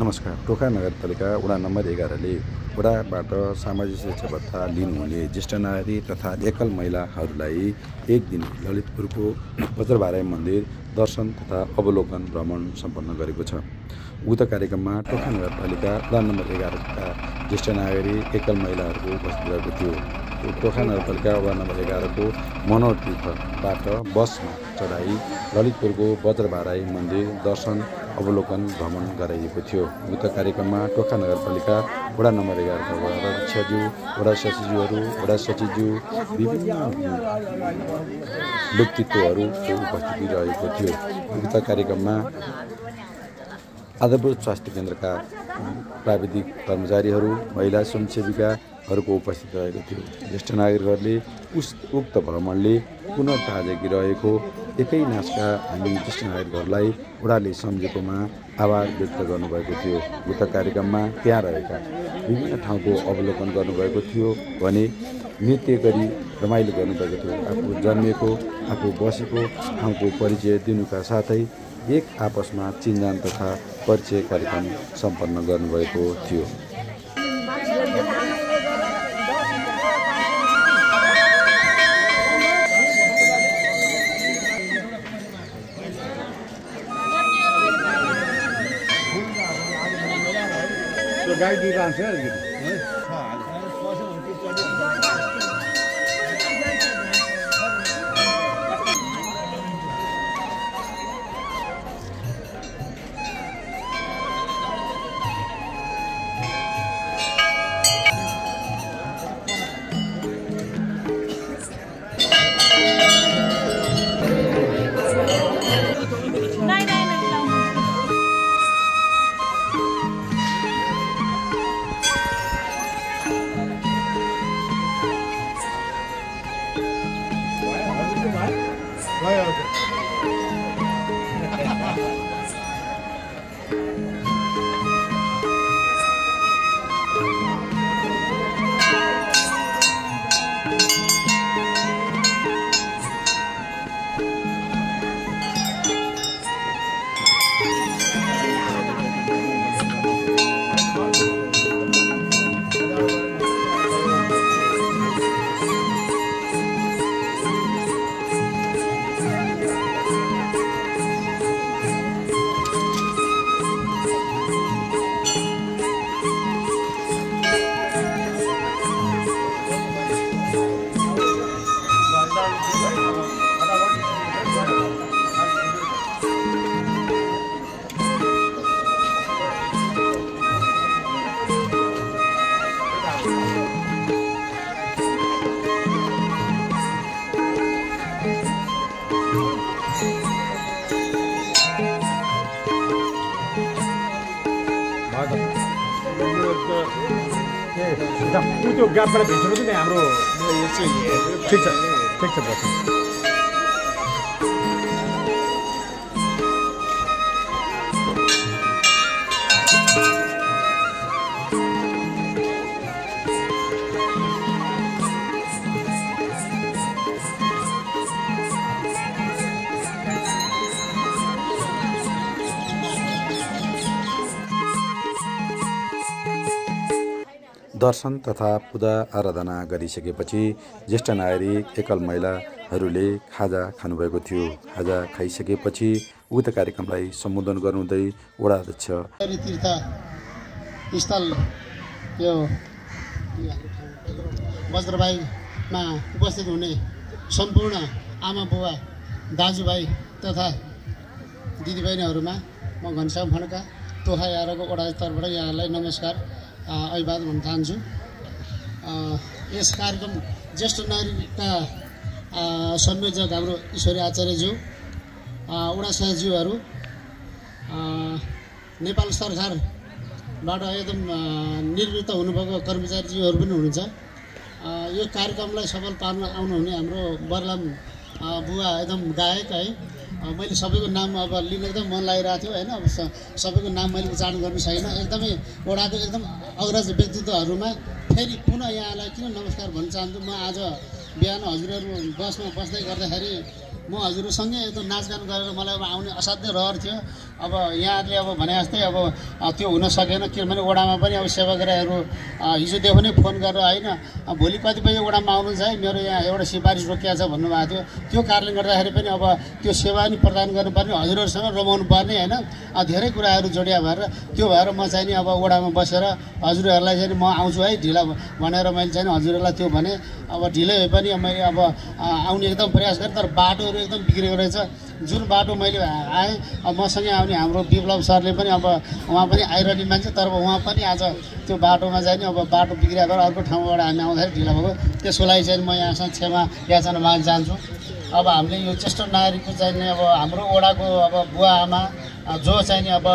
नमस्कार। टोखा नगरपालिका वडा नम्बर 11 ले वडाबाट सामाजिक सुरक्षा भत्ता लिनुहुने ज्येष्ठ नागरिक तथा एकल महिलाहरूलाई एक दिन ललितपुरको वज्रबाराई मन्दिर दर्शन तथा अवलोकन भ्रमण सम्पन्न गरेको छ। उक्त कार्यक्रममा टोखा नगरपालिका वडा नम्बर 11 का ज्येष्ठ नागरिक एकल महिलाहरूको उपस्थित रहेको थियो। टोखा नगरपालिका वडा नम्बर 11 को मनोहर तीर्थबाट बसमा चढाई ललितपुरको वज्रबाराई मन्दिर दर्शन अवलोकन भ्रमण गराइएको थियो। उक्त कार्यक्रममा टोखा नगरपालिका वडा नम्बर 11 का वडा अध्यक्षज्यू, वडा सचिवज्यूहरू, वडा सचिवज्यू, विभिन्न व्यक्तित्वहरूको उपस्थिति रहेको थियो। उक्त कार्यक्रममा आधारभूत स्वास्थ्य केन्द्रका प्राविधिक कर्मचारीहरू, महिला स्वयंसेविकाहरूको उपस्थित रहेको थियो। ज्येष्ठ नागरिकहरूले उक्त भ्रमणले पुनः ताजगी रहेको एकै नासका हामी ज्येष्ठ नागरिकहरूलाई वडाले सम्झेकोमा आभार व्यक्त गर्नुभएको थियो। उक्त कार्यक्रममा त्यहाँ रहेका विभिन्न ठाउँको अवलोकन गर्नुभएको थियो भने नृत्य गरी रमाइलो गर्नुभएको थियो। आफू जन्मेको, आफू बसेको ठाउँको परिचय दिनुका साथै एक आपसमा चिन्जान तथा परिचय कार्यक्रम सम्पन्न गर्नुभएको थियो। गाई दिइरहन्छ त्यो ग्यापबाट भेट्नु पनि हाम्रो ठिक छ बस। दर्शन तथा पूजा आराधना गरिसकेपछि ज्येष्ठ नागरिक एकल महिलाहरूले खाजा खानुभएको थियो। खाजा खाइसकेपछि उक्त कार्यक्रमलाई सम्बोधन गर्नुहुँदै वडा अध्यक्ष तीर्थ स्थल यो वज्रबाईमा उपस्थित हुने सम्पूर्ण आमा बुवा, दाजुभाइ तथा दिदीबहिनीहरूमा म घनश्याम खड्का टोखा 11 को वडा तर्फबाट यहाँलाई नमस्कार अभिवादन भन्न चाहन्छु। यस कार्यक्रम ज्येष्ठ नागरिकका संयोजक हाम्रो ईश्वरी आचार्यज्यू, वडा सचिवहरू, नेपाल सरकारबाट एकदम निवृत्त हुनुभएको कर्मचारीज्यूहरू पनि हुनुहुन्छ। यो कार्यक्रमलाई सफल पार्न आउनुहुने हाम्रो बर्लाम बुवा एकदम गायक है। मैले सबैको नाम अब लिन एकदम मन लागिरहेको थियो हैन। अब सबैको नाम मैले उच्चारण गर्न सकिनँ। एकदमै वडाको एकदम अग्रज व्यक्तित्वहरूमा फेरि पुनः यहाँलाई किन नमस्कार भन्न चाहन्छु। म आज बिहान हजुरहरू बसमा बस्दै गर्दाखेरि म हजुरसँगै एकदम नाचगान गरेर मलाई आउने असाध्यै रहर थियो। अब यहाँहरूले अब भने जस्तै अब त्यो हुन सकेन किनभने वडामा पनि अब सेवाग्राहीहरू हिजोदेखि नै फोन गरेर होइन भोलि कतिपय वडामा आउनुहुन्छ है मेरो यहाँ एउटा सिफारिस रोकिएको छ भन्नुभएको थियो त्यो कारणले गर्दाखेरि पनि अब त्यो सेवा नि प्रदान गर्नुपर्ने हजुरहरूसँग रमाउनु पर्ने होइन धेरै कुराहरू जोडिया भएर त्यो भएर म चाहिँ नि अब वडामा बसेर हजुरहरूलाई चाहिँ म आउँछु है ढिला भनेर मैले चाहिँ हजुरहरूलाई त्यो भने अब ढिलै भए पनि मैले अब आउने एकदम प्रयास गरेँ तर बाटोहरू एकदम बिग्रेको रहेछ जुन बाटो मैले आएँ अब मसँगै आउने हाम्रो विप्लव सरले पनि अब उहाँ पनि आइरहने मान्छे तर उहाँ पनि आज त्यो बाटोमा चाहिँ नि अब बाटो बिग्रिया भएर अर्को ठाउँबाट हामी आउँदाखेरि ढिलो भएको त्यसको लागि चाहिँ म यहाँसँग क्षमा याचना माग्न चाहन्छु अब हामीले यो ज्येष्ठ नागरिकको चाहिँ नि अब हाम्रो वडाको अब बुवा आमा जो चाहिँ नि अब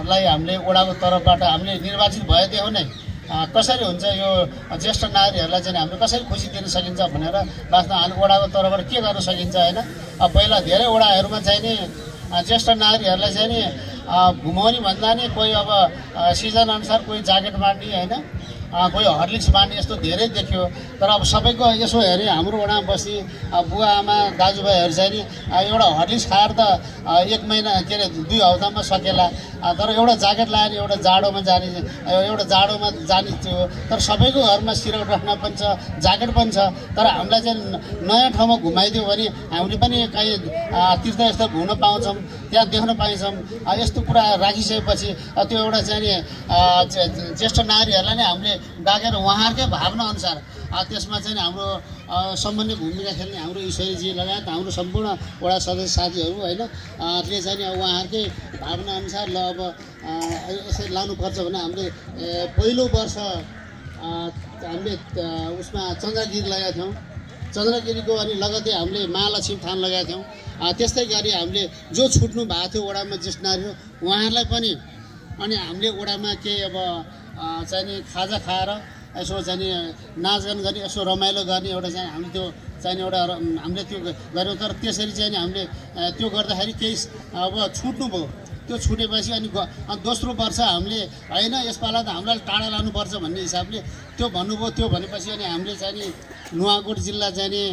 लाई हामीले वडाको तर्फबाट हामीले निर्वाचित भएदेखि नै कसरी हुन्छ यो ज्येष्ठ नागरिकहरूलाई चाहिँ हामीले कसरी खुसी दिन सकिन्छ भनेर वास्तवमा हामीले वडाको तर्फबाट के गर्न सकिन्छ होइन पहिला धेरै वडाहरूमा चाहिँ नि ज्येष्ठ नागरिकहरूलाई चाहिँ नि घुमाउने भन्दा नि कोही अब सिजन अनुसार कोही ज्याकेट बाँड्ने होइन कोही हर्लिक्स बाँड्ने यस्तो धेरै देखियो तर अब सबैको यसो हेऱ्यो हाम्रो वडामा बसी बुवा आमा दाजुभाइहरू चाहिँ नि एउटा हर्लिक्स खाएर त 1 महिना के अरे 2 हप्तामा सकेला तर एउटा ज्याकेट लगाएर एउटा जाडोमा जाने थियो तर सबैको घरमा सिरक राख्न पनि छ ज्याकेट पनि छ तर हामीलाई चाहिँ नयाँ ठाउँमा घुमाइदियो भने हामीले पनि कहीँ तीर्थस्थल घुम्न पाउँछौँ त्यहाँ देख्न पाइन्छौँ यस्तो कुरा राखिसकेपछि त्यो एउटा चाहिँ नि ज्येष्ठ नागरिकहरूलाई नै हामीले डाकेर उहाँहरूकै भावना अनुसार त्यसमा चाहिँ हाम्रो सम्बन्धित भूमिका खेल्ने हाम्रो ईश्वरीजी लगायत हाम्रो सम्पूर्ण वडा सदस्य साथीहरू होइन ले चाहिँ नि उहाँहरूकै भावना अनुसार ल अब यसरी लानुपर्छ भने हामीले पहिलो वर्ष हामीले उसमा चन्द्रगिरी लगाएका थियौँ चन्द्रगिरीको अनि लगतै हामीले महालक्ष्मी थान लगाएका थियौँ त्यस्तै गरी हामीले जो छुट्नु भएको थियो वडामा ज्येष्ठ नागरिक उहाँहरूलाई पनि अनि हामीले वडामा केही अब चाहिँ नि खाजा खाएर यसो चाहिँ नि नाचगान गर्ने यसो रमाइलो गर्ने एउटा चाहिँ हामीले त्यो चाहिँ एउटा हामीले त्यो गऱ्यौँ तर त्यसरी चाहिँ नि हामीले त्यो गर्दाखेरि केही अब छुट्नुभयो त्यो छुटेपछि अनि दोस्रो वर्ष हामीले होइन यसपाला त हामीलाई टाढा लानुपर्छ भन्ने हिसाबले त्यो भन्नुभयो त्यो भनेपछि अनि हामीले चाहिँ नि नुवाकोट जिल्ला जाने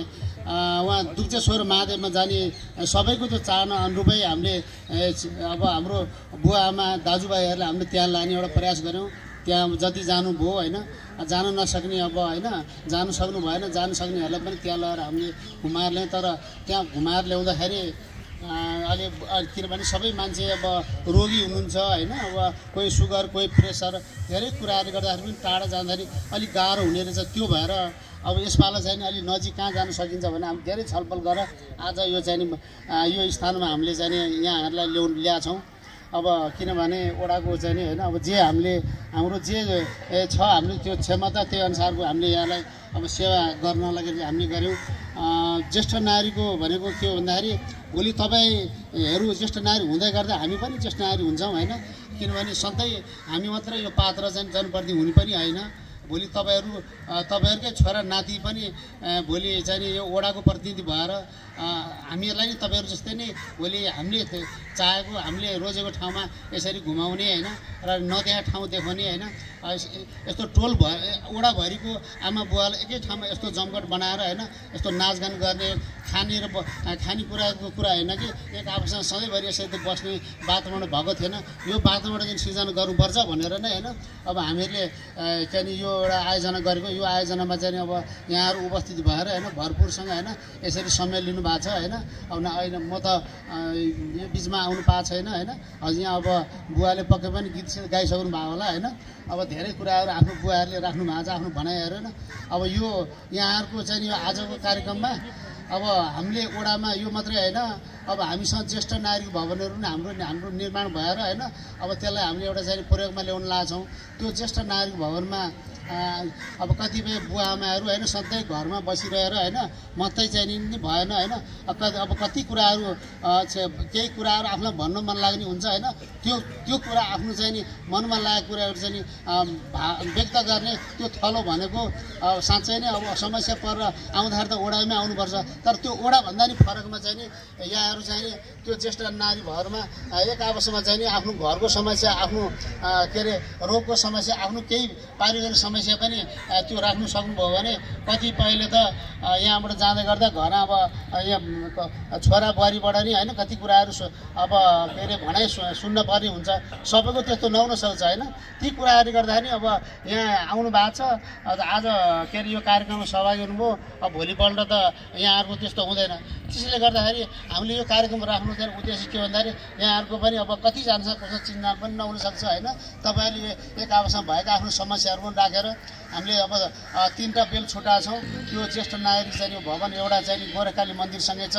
उहाँ दुग्धेश्वर महादेवमा जाने सबैको त्यो चाहना अनुरूपै हामीले अब हाम्रो बुवा आमा दाजुभाइहरूलाई हामीले त्यहाँ लाने एउटा प्रयास गऱ्यौँ त्यहाँ जति जानुभयो होइन जान नसक्ने अब होइन जानु सक्नु भएन जानु सक्नेहरूलाई पनि त्यहाँ लगेर हामीले घुमाएर ल्यायौँ तर त्यहाँ घुमाएर ल्याउँदाखेरि अहिले किनभने सबै मान्छे अब रोगी हुनुहुन्छ होइन अब कोही सुगर कोही प्रेसर धेरै कुराहरूले गर्दाखेरि पनि टाढा जाँदाखेरि अलिक गाह्रो हुने रहेछ त्यो भएर अब यसपाला चाहिँ नि अलिक नजिक कहाँ जान सकिन्छ भने हामी धेरै छलफल गरेर आज यो चाहिँ नि यो स्थानमा हामीले चाहिँ नि यहाँहरूलाई ल्याएको छौँ अब किनभने वडाको चाहिँ नि होइन अब जे हामीले हाम्रो जे छ हामीले त्यो क्षमता त्यही अनुसारको हामीले यहाँलाई अब सेवा गर्नलाई हामीले गऱ्यौँ ज्येष्ठ नागरिकको भनेको के हो भन्दाखेरि भोलि तपाईँहरू ज्येष्ठ नागरिक हुँदै गर्दा हामी पनि ज्येष्ठ नागरिक हुन्छौँ होइन किनभने सधैँ हामी मात्रै यो पात्र चाहिँ जनप्रति हुने पनि होइन भोलि तपाईँहरूकै छोरा नाति पनि भोलि चाहिँ यो वडाको प्रतिनिधि भएर हामीहरूलाई नि तपाईँहरू जस्तै नै भोलि हामीले चाहेको हामीले रोजेको ठाउँमा यसरी घुमाउने होइन र नदेखाएको ठाउँ देखाउने होइन यस्तो टोल वडाभरिको आमा बुवालाई एकै ठाउँमा यस्तो जमघट बनाएर होइन यस्तो नाचगान गर्ने खाने र खानेकुराको कुरा होइन कि एक आपसमा सधैँभरि यसरी त बस्ने वातावरण भएको थिएन यो वातावरण चाहिँ सिर्जना गर्नुपर्छ भनेर नै होइन अब हामीहरूले चाहिँ यो एउटा आयोजना गरेको यो आयोजनामा चाहिँ अब यहाँहरू उपस्थित भएर होइन भरपुरसँग होइन यसरी समय लिनु भएको छ होइन अब होइन म त यो बिचमा आउनु पाएको छैन होइन अझ यहाँ अब बुवाले पक्कै पनि गीत गाइसक्नु भएको होला होइन अब धेरै कुराहरू आफ्नो बुवाहरूले राख्नु भएको छ आफ्नो भनाइहरू होइन अब यो यहाँहरूको चाहिँ यो आजको कार्यक्रममा अब हामीले वडामा यो मात्रै होइन अब हामीसँग ज्येष्ठ नागरिक भवनहरू पनि हाम्रो निर्माण भएर होइन अब त्यसलाई हामीले एउटा चाहिँ प्रयोगमा ल्याउन लागेछौँ त्यो ज्येष्ठ नागरिक भवनमा अब कतिपय बुवा आमाहरू होइन सधैँ घरमा बसिरहेर होइन मात्रै चाहिँ नि भएन होइन अब कति कुराहरू केही कुराहरू आफूलाई भन्नु मन लाग्ने हुन्छ होइन त्यो कुरा आफ्नो चाहिँ नि मनमा लागेको कुराहरू चाहिँ नि व्यक्त गर्ने त्यो थलो भनेको साँच्चै नै अब समस्या परेर आउँदाखेरि त वडामै आउनुपर्छ तर त्यो वडाभन्दा नि फरकमा चाहिँ नि यहाँहरू चाहिँ नि त्यो ज्येष्ठ नागरिक भवनमा एक आपसमा चाहिँ नि आफ्नो घरको समस्या आफ्नो के अरे रोगको समस्या आफ्नो केही पारिवारिक समस्या पनि त्यो राख्नु सक्नुभयो भने कतिपयले त यहाँबाट जाँदै गर्दा घर अब यहाँ छोरा बुहारीबाट नि होइन कति कुराहरू अब के अरे भनाइ सुन्न पर्ने हुन्छ सबैको त्यस्तो नहुन सक्छ होइन ती कुराहरूले गर्दाखेरि अब यहाँ आउनु भएको छ आज के अरे यो कार्यक्रममा सहभागी हुनुभयो अब भोलिपल्ट त यहाँहरूको त्यस्तो हुँदैन त्यसले गर्दाखेरि हामीले यो कार्यक्रम राख्नु चाहिँ उद्देश्य के भन्दाखेरि यहाँहरूको पनि अब कति जान्छ कसो चिन्जान पनि नहुनसक्छ होइन तपाईँहरूले एक आपसमा भएका आफ्नो समस्याहरू पनि राखेर हामीले अब 3टा बेल छुट्याएको छौँ त्यो ज्येष्ठ नागरिक चाहिँ यो भवन एउटा चाहिँ गोरखकाली मन्दिरसँगै छ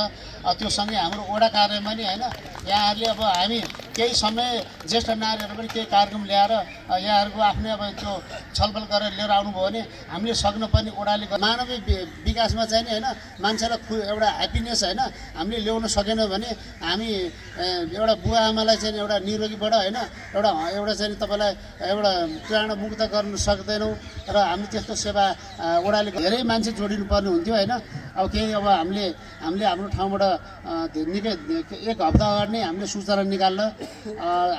त्यो सँगै हाम्रो वडा कार्यालयमा नि होइन यहाँहरूले अब हामी केही समय ज्येष्ठ नागरिकहरू पनि केही कार्यक्रम ल्याएर यहाँहरूको आफ्नै अब त्यो छलफल गरेर लिएर आउनुभयो भने हामीले सक्नुपर्ने ओडाले मानवीय विकासमा चाहिँ नि होइन मान्छेलाई एउटा ह्याप्पिनेस होइन हामीले ल्याउन सकेनौँ भने हामी एउटा बुवा आमालाई चाहिँ एउटा निरोगीबाट होइन एउटा चाहिँ तपाईँलाई एउटा प्राणमुक्त गर्न सक्दैनौँ र हामी त्यस्तो सेवा ओडाले धेरै मान्छे जोडिनु पर्ने हुन्थ्यो होइन अब केही अब हामीले हाम्रो ठाउँबाट निकै 1 हप्ता अगाडि नै हामीले सूचना निकाल्न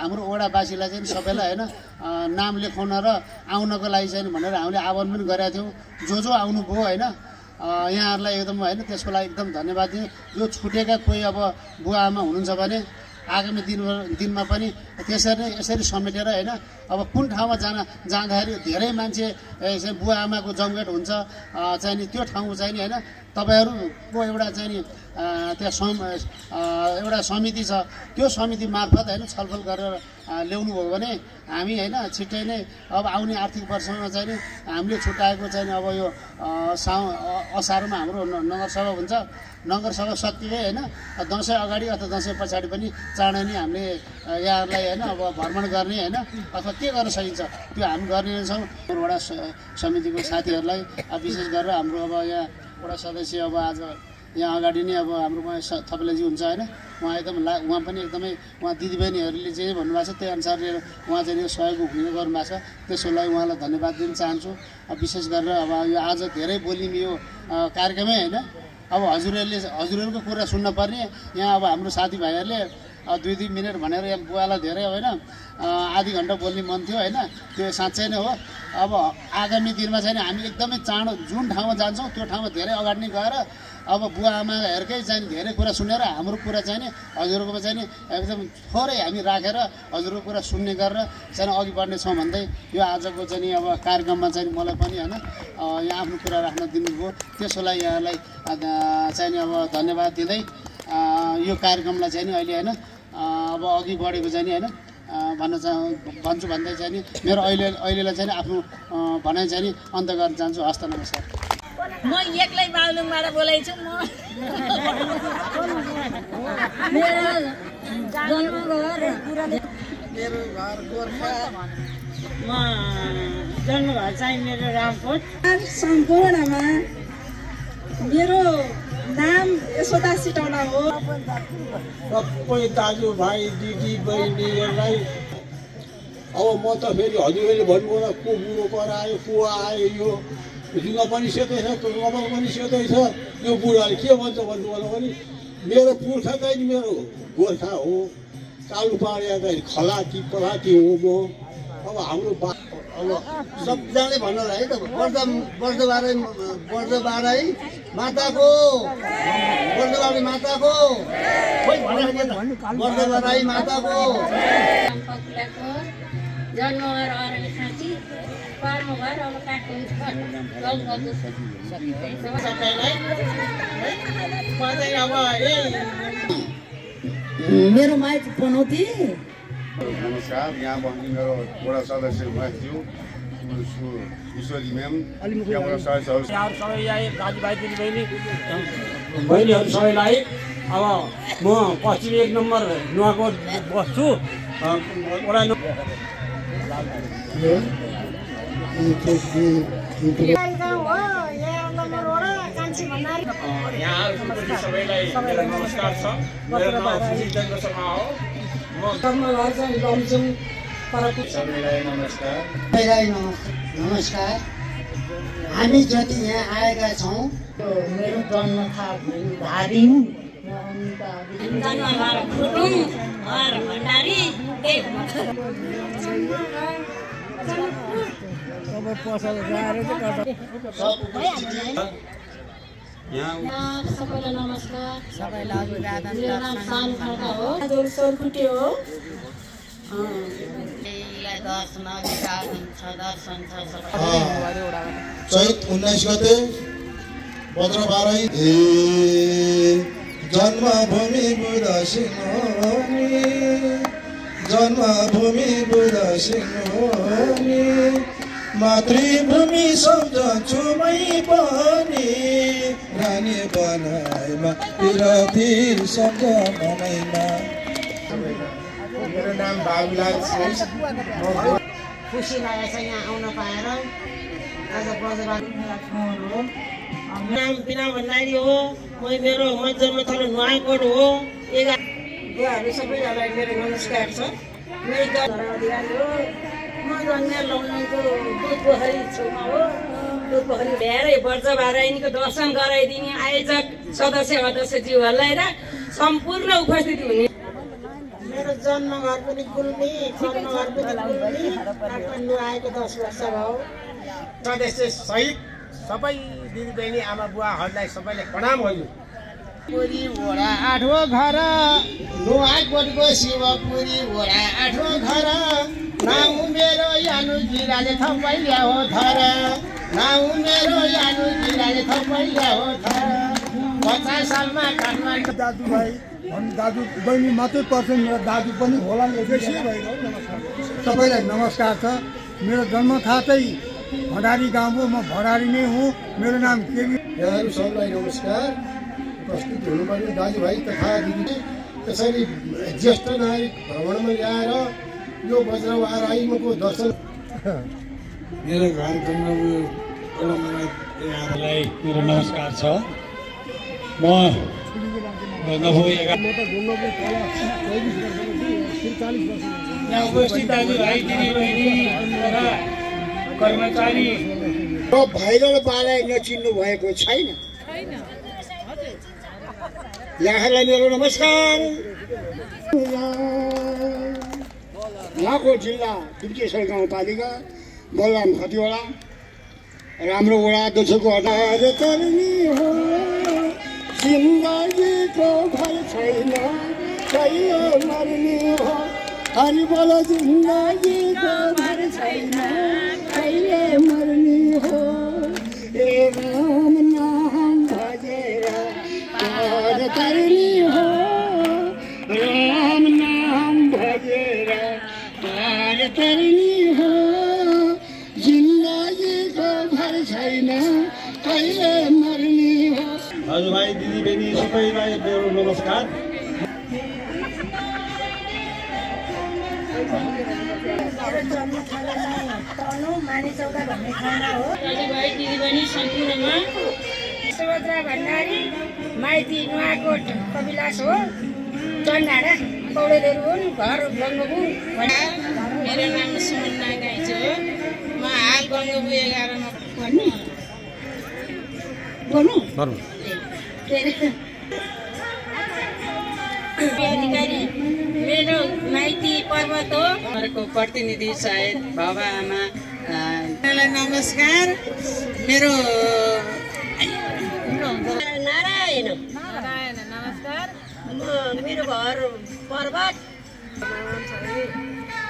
हाम्रो ओडावासीलाई चाहिँ सबैलाई होइन नाम लेखाउन र आउनको लागि चाहिँ भनेर हामीले आह्वान पनि गरेका थियौँ जो आउनुभयो होइन यहाँहरूलाई एकदम होइन त्यसको लागि एकदम धन्यवाद दिउँ यो छुटेका कोही अब बुवा आमा हुनुहुन्छ भने आगामी दिनमा पनि यसरी समेटेर होइन अब कुन ठाउँमा जाँदाखेरि धेरै मान्छे बुवा आमाको जमघट हुन्छ चाहिँ नि त्यो ठाउँमा चाहिँ नि होइन तपाईँहरूको एउटा चाहिँ नि त्यहाँ एउटा समिति छ त्यो समिति मार्फत होइन छलफल गरेर ल्याउनु भयो भने हामी होइन छिट्टै नै अब आउने आर्थिक वर्षमा चाहिँ नि हामीले छुट्याएको चाहिँ अब यो असारमा हाम्रो नगरसभा हुन्छ नगरसभा सकिए होइन दसैँ अगाडि अथवा दसैँ पछाडि पनि चाँडै नै हामीले यहाँहरूलाई होइन अब भ्रमण गर्ने होइन अथवा के गर्न सकिन्छ त्यो हामी गर्ने नै छौँ वडा समितिको साथीहरूलाई विशेष गरेर हाम्रो अब यहाँ वडा सदस्य अब आज यहाँ अगाडि नै अब हाम्रो थपेलाजी हुन्छ होइन उहाँ एकदम उहाँ पनि एकदमै उहाँ दिदीबहिनीहरूले जे भन्नुभएको छ त्यही अनुसारले उहाँ चाहिँ सहयोग हुने गर्नुभएको छ त्यसको लागि उहाँलाई धन्यवाद दिन चाहन्छु विशेष गरेर अब यो आज धेरै बोलिने यो कार्यक्रमै होइन अब हजुरहरूको कुरा सुन्न पर्ने यहाँ अब हाम्रो साथीभाइहरूले 2-2 मिनट भनेर यहाँ बुवालाई धेरै होइन आधी घन्टा बोल्ने मन थियो होइन त्यो साँच्चै नै हो अब आगामी दिनमा चाहिँ हामी एकदमै चाँडो जुन ठाउँमा जान्छौँ त्यो ठाउँमा धेरै अगाडि नै गएर अब बुवा आमाहरूकै चाहिँ धेरै कुरा सुनेर हाम्रो कुरा चाहिँ नि हजुरकोमा चाहिँ नि एकदम थोरै हामी राखेर हजुरको कुरा सुन्ने गरेर चाहिँ अघि बढ्नेछौँ भन्दै यो आजको चाहिँ अब कार्यक्रममा चाहिँ मलाई पनि होइन यहाँ आफ्नो कुरा राख्न दिनुभयो त्यसको लागि यहाँलाई चाहिँ नि अब धन्यवाद दिँदै यो कार्यक्रमलाई चाहिँ नि अहिले होइन अब अघि बढेको चाहिँ नि होइन भन्छु भन्दै चाहिँ नि मेरो अहिलेलाई चाहिँ आफ्नो भनाइ चाहिँ नि अन्त गर्न चाहन्छु हस्त नमस्कार म एक्लै बागलुङबाट बोलाइछु मेरो जन्मघर गोर्खा म जन्मघर चाहिँ मेरो रामकोट सम्पूर्णमा मेरो नाम यशोदा सिटौला हो सबै दाजुभाइ दिदी बहिनीहरूलाई अब म त फेरि हजुरहरूले भन्नुभयो को बुढो करायो को आयो यो जुङ्गा पनि सेतै छ कपाल पनि सेतै छ यो बुढाले के भन्छ भन्नुभयो भने मेरो पुर्खा चाहिँ नि मेरो गोर्खा हो कालु पाडिया चाहिँ खलाती पलाती हो म अब हाम्रो अब सबजनाले भन्नु है त बर्दबारै माताको बर्दबारै माताको जन्मघर अरली साँची कर्मघर अब मेरो माइती पनौती नमस्कार यहाँ बस्ने मेरो वडा सदस्य माथ्यु ईश्वरी म्याम यहाँबाट सबै दाजुभाइ बहिनीहरू सबैलाई अब म पश्चिम 1 नम्बर नुवाकोट बस्छु वडा सबैलाई नमस्कार छ मेरो नाम सुजितेन्द्र शर्मा हो सबैलाई नमस्कार नमस्कार हामी जति यहाँ आएका छौँ मेरो जन्म धादिङ जन्मघर खुटुङ घर भण्डारी सबैलाई नमस्कार। मेरो नाम सानु खड्का हो। सोरखुट्टे हो। चैत 19 गते भद्रबारै जन्मभूमि बुध सिंहनी जन्मभूमि बुध सिंहनी मातृभूमि सम्झन्छु मै पनि रानी बनाइमा विरती सम्झ मनैमा। मेरो नाम बाबुलाल श्रेष्ठ। खुसी लागेको छ यहाँ आउन पाएर। आज बजार नाम बिना भण्डारी हो। मेरो जन्मथलो नुवाकोट हो। बुवाहरू सबैजनालाई मेरो नमस्कार छ। मेरो अधिकारी हो। म जन्मेर लौनको दुध पोखरी छेउमा हो। दुध पोखरी धेरै वर्ष बारायणीको दर्शन गराइदिने आयोजक सदस्यज्यूहरूलाई र सम्पूर्ण उपस्थित हुने। मेरो जन्मघर पनि गुल्मी, कर्मघर पनि गुल्मी। काठमाडौँ आएको 10 वर्ष भयो। सदस्य सहित सबै दिदीबहिनी आमा बुवाहरूलाई सबैले प्रणाम गर्नु। पुरी वडा 8औं घर नुवाकोटको शिवपुरी वडा 8औं घर नाम मेरो यानु जिराले थपैया हो धर नाम मेरो यानु जिराले थपैया हो धर 50 सालमा काठमाडौँ दाजुभाइ दाजु बहिनी मात्रै पर्छ, मेरो दाजु पनि होला। सबैलाई नमस्कार छ। मेरो जन्म खातै भडारी गाउँ हो। म भडारी नै हुँ। मेरो नाम केबी। यहाँहरू सबैलाई नमस्कार। उपस्थित हुनुपर्ने दाजुभाइ तथा दिदी त्यसरी ज्येष्ठ नागरिक भ्रमणमा ल्याएर यो वज्रवाराइमको दर्शन। मेरो घर जन्मलाई मेरो नमस्कार छ। म उपस्थित दाजुभाइ दिदीबहिनी तथा कर्मचारी भाइरल बालाई नचिन्नु भएको छैन। यहाँलाई मेरो नमस्कार। यहाँको जिल्ला त्रिकेश्वर गाउँपालिका बलराम खतिवडा राम्रो वडा 200को अडारतर्नी हो। जिन्दगीको भर छैन कहिले मर्ने हो। हरि बोल जिन्दगीको भर छैन कहिले मर्ने हो। ए राम नाम भजेर पार तरनी हो। राम नाम भजेर पार तरनी हो। जिन्दगीको भर छैन कहिले मर्ने हो। दाजुभाइ दिदीबहिनी सबैलाई मेरो नमस्कार। दाजुभाइ दिदीबहिनी सम्पूर्णमा सुभद्रा भण्डारी माइती नुवाकोट कविलास हो। चन्डाडा पौडेलहरू हुन्। घर गङ्गबु। मेरो नाम सुमना गाइजो हो। म हाल गङ्गबु 11 मा भन्नु अधिकारी मेरो माइती पर्वत हो। घरको प्रतिनिधि सायद बाबा आमा नमस्कार। मेरो नारायण नमस्कार। मेरो घर पर्वत।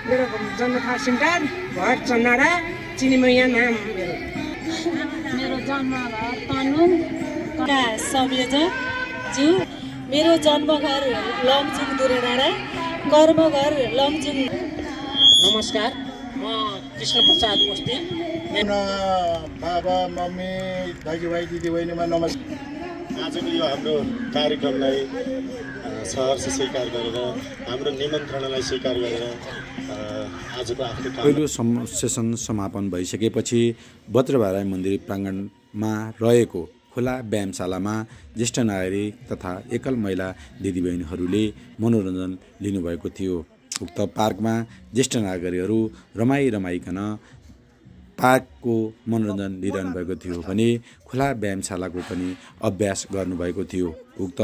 मेरो जन्मथा सेन्टर घर चन्नाडा चिनीमैया नाम। मेरो जन्मघर तनुङ संयोजक ज्यू। मेरो जन्मघर लमजुङ दुरेडाँडा कर्मघर लमजुङ। नमस्कार। म कृष्ण प्रसाद बस्ती। बाबा मम्मी दाजुभाइ दिदीबहिनीमा नमस्कार। आजको यो हाम्रो कार्यक्रमलाई सहर्ष स्वीकार गरेर हाम्रो निमन्त्रणालाई स्वीकार गरेर आजको आफ्नो पहिलो सेसन समापन भइसकेपछि बज्रबाराई मन्दिर प्राङ्गणमा रहेको खुला व्यायामशालामा ज्येष्ठ नागरिक तथा एकल महिला दिदीबहिनीहरूले मनोरञ्जन लिनुभएको थियो। उक्त पार्कमा ज्येष्ठ नागरिकहरू रमाइकन पार्कको मनोरञ्जन लिइरहनु भएको थियो भने खुला व्यायामशालाको पनि अभ्यास गर्नुभएको थियो। उक्त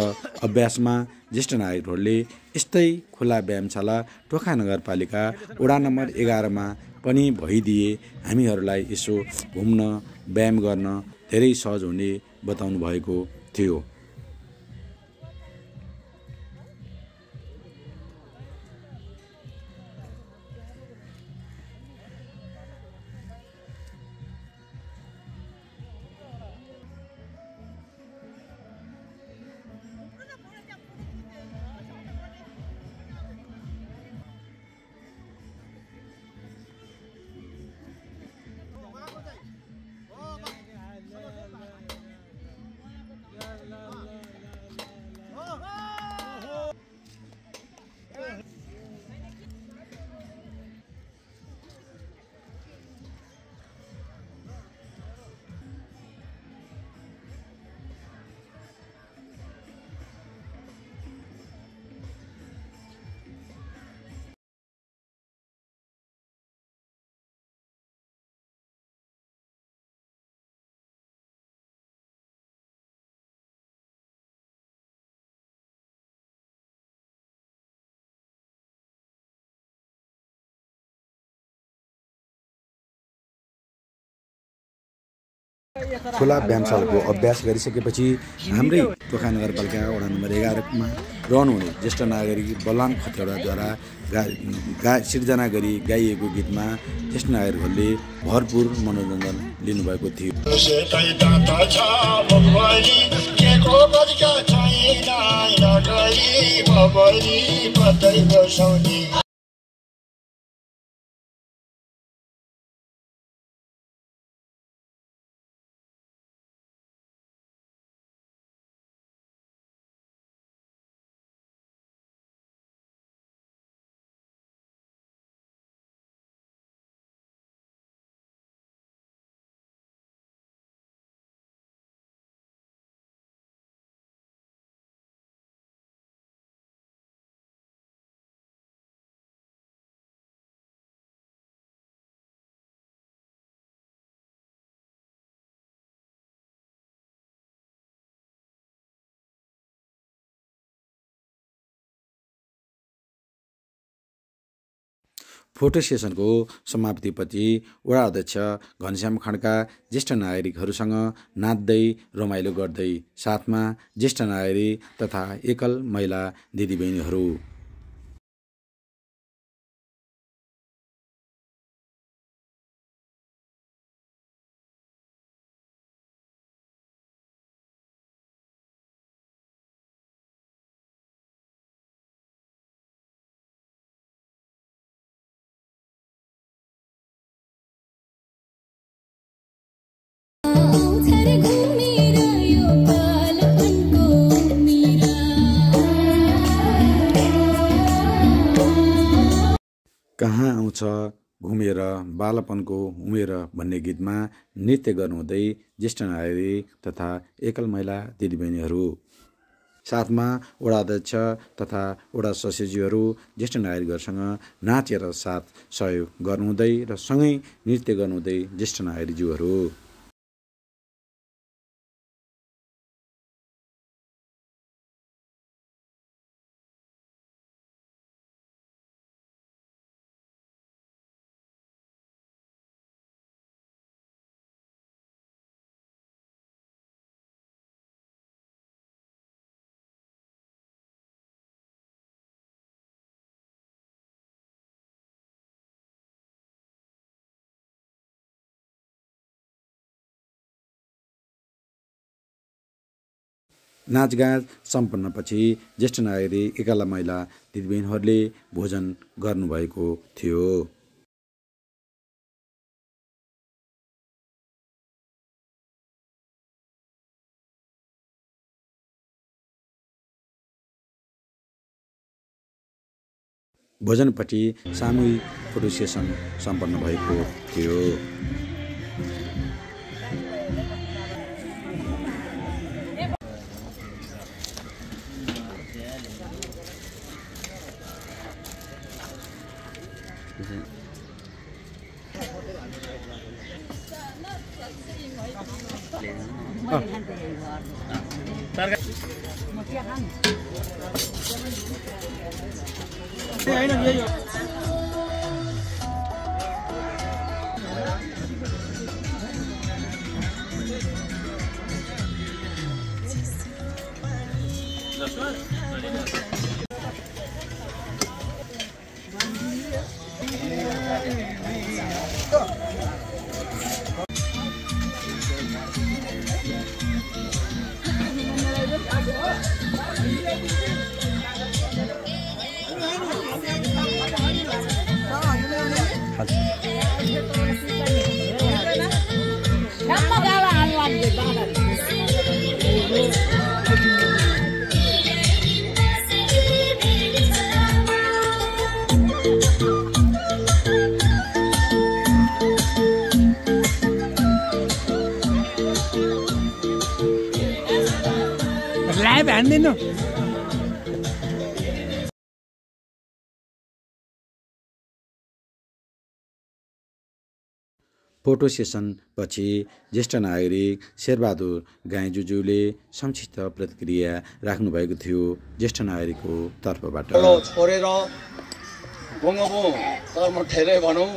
अभ्यासमा ज्येष्ठ नागरिकहरूले यस्तै खुला व्यायामशाला टोखा नगरपालिका वडा नम्बर 11 पनि भइदिए हामीहरूलाई यसो घुम्न व्यायाम गर्न धेरै सहज हुने बताउनु भएको थियो। खुला व्यायामशालाको अभ्यास गरिसकेपछि हाम्रै टोखा नगरपालिका वडा नम्बर 11 मा रहनुहुने ज्येष्ठ नागरिक बलवान खतिवडाद्वारा सिर्जना गरी गाइएको गीतमा ज्येष्ठ नागरिकहरूले भरपूर मनोरञ्जन लिनुभएको थियो। फोटो सेसनको समाप्तिपछि वडा अध्यक्ष घनश्याम खड्का ज्येष्ठ नागरिकहरूसँग नाच्दै रमाइलो गर्दै साथमा ज्येष्ठ नागरिक तथा एकल महिला दिदीबहिनीहरू कहाँ आउँछ घुमेर बालपनको उमेर भन्ने गीतमा नृत्य गर्नुहुँदै ज्येष्ठ नागरिक तथा एकल महिला दिदीबहिनीहरू साथमा वडा अध्यक्ष तथा वडा सचिवज्यूहरू ज्येष्ठ नागरिकहरूसँग नाचेर साथ सहयोग गर्नुहुँदै र सँगै नृत्य गर्नुहुँदै ज्येष्ठ नागरिकज्यूहरू नाचगान सम्पन्नपछि ज्येष्ठ नागरिक एकल महिला दिदीबहिनीहरूले भोजन गर्नुभएको थियो। भोजनपछि सामूहिक फोटो सेसन सम्पन्न भएको थियो। लाइभ हान्दिनु फोटो सेसनपछि ज्येष्ठ नागरिक शेरबहादुर गाईजुजूले संक्षिप्त प्रतिक्रिया राख्नुभएको थियो। ज्येष्ठ नागरिकको तर्फबाट छोडेर गुङ्गबु कर्म ठेरै भनौँ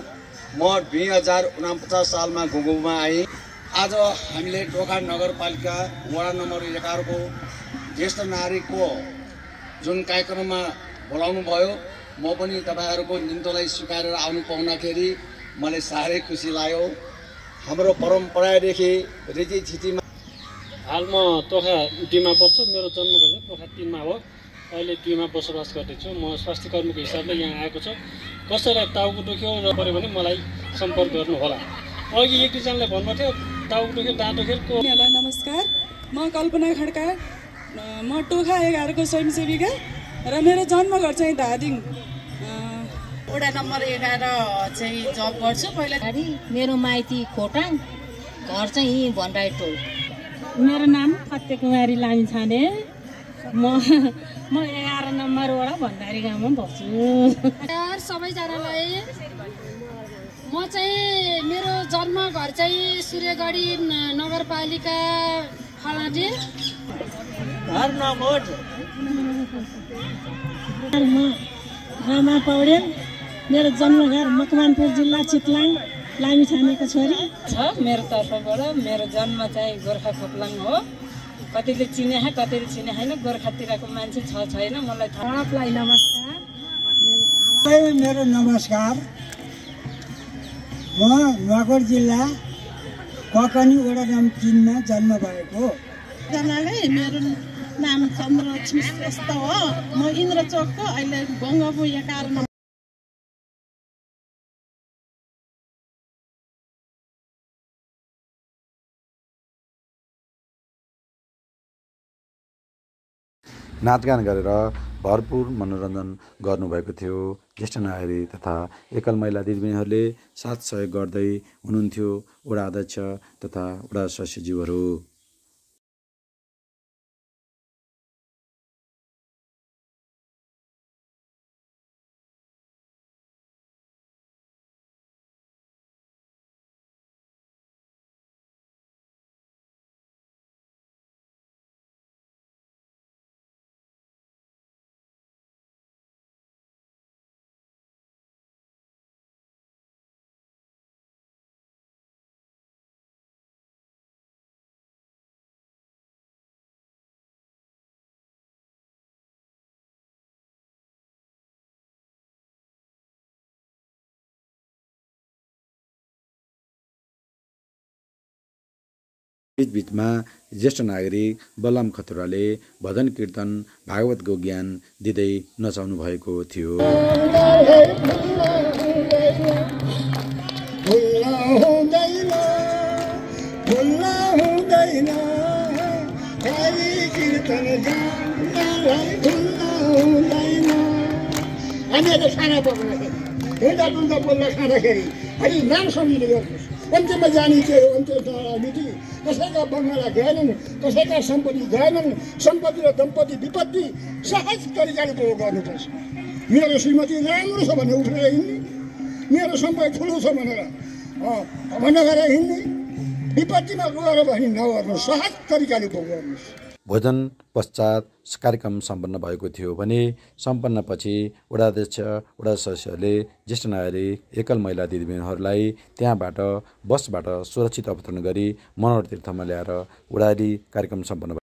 म 2049 सालमा गुङ्गबुमा आएँ। आज हामीले टोखा नगरपालिका वडा नम्बर 11 को ज्येष्ठ नागरिकको जुन कार्यक्रममा बोलाउनु भयो म पनि तपाईहरुको निम्तोलाई स्वीकारेर आउनु पाउँदाखेरि मलाई साह्रै खुसी लाग्यो। हाम्रो परम्परादेखि रीतिथितिमा हाल म टोखा 2 मा बस्छु। मेरो जन्मघर चाहिँ टोखा 3 मा हो। अहिले 2 मा बसोबास गर्दैछु। म स्वास्थ्य कर्मीको हिसाबले यहाँ आएको छु। कसैलाई टाउको दुख्यो र पर्यो भने मलाई सम्पर्क गर्नु होला। अघि एक दुईजनाले भन्नुभयो टाउको दुख्यो दाँत दुखेको। नमस्कार, म कल्पना खड्का, म टोखा 11 को स्वयंसेविका र मेरो जन्मघर चाहिँ धादिङ वडा नम्बर 11 चाहिँ जब गर्छु। पहिला मेरो माइती खोटाङ, घर चाहिँ भण्डारी टोल। मेरो नाम फत्ते कुमारी लामिछाने, म 11 नम्बर वडा भण्डारी गाउँमा बस्छु। सबैजनालाई म चाहिँ मेरो जन्म घर चाहिँ सूर्यगढी नगरपालिका फलाटे घर नगोट। रामा पौडेल, मेरो जन्मघर मकवानपुर जिल्ला चितलाङ लामिछानेको छोरी छ। मेरो तर्फबाट मेरो जन्म चाहिँ गोर्खा खोप्लाङ हो। कतिले चिने कतिले चिने छैन। गोर्खातिरको मान्छे छ छैन मलाई थाहा। नमस्कार, मेरो नमस्कार। म नुवाकोट जिल्ला ककनी वडा नम्बर 3 मा जन्म भएको। मेरो नाम चन्द्रलक्ष्मी श्रेष्ठ हो। म इन्द्रचोकको अहिले गङ्गबु 11 नम्बर। नाचगान गरेर भरपूर मनोरञ्जन गर्नुभएको थियो। ज्येष्ठ नागरिक तथा एकल महिला दिदीबहिनीहरूले साथ सहयोग गर्दै हुनुहुन्थ्यो वडा अध्यक्ष तथा वडा सचिवहरू। बीचमा ज्येष्ठ नागरिक बलराम खतुराले भजन कीर्तन भागवतको ज्ञान दिँदै नचाउनु भएको थियो। अन्त्यमा जाने के हो? अन्त्य मिति कसैका बङ्गला गएनन्, कसैका सम्पत्ति गएनन्। सम्पत्ति र दम्पत्ति विपत्ति सहज तरिकाले उपभोग गर्नुपर्छ। मेरो श्रीमती राम्रो छ भने उठेर हिँड्ने, मेरो सम्पत्ति ठुलो छ भनेर घमण्ड गरेर हिँड्ने, विपत्तिमा गएर भने नगर्नु, सहज तरिकाले भोग गर्नुहोस्। भोजन पश्चात कार्यक्रम सम्पन्न भएको थियो भने सम्पन्नपछि वडाध्यक्ष वडा सदस्यहरूले ज्येष्ठ नागरिक एकल महिला दिदीबहिनीहरूलाई त्यहाँबाट बसबाट सुरक्षित अवतरण गरी मनोहर तीर्थमा ल्याएर उडाली कार्यक्रम सम्पन्न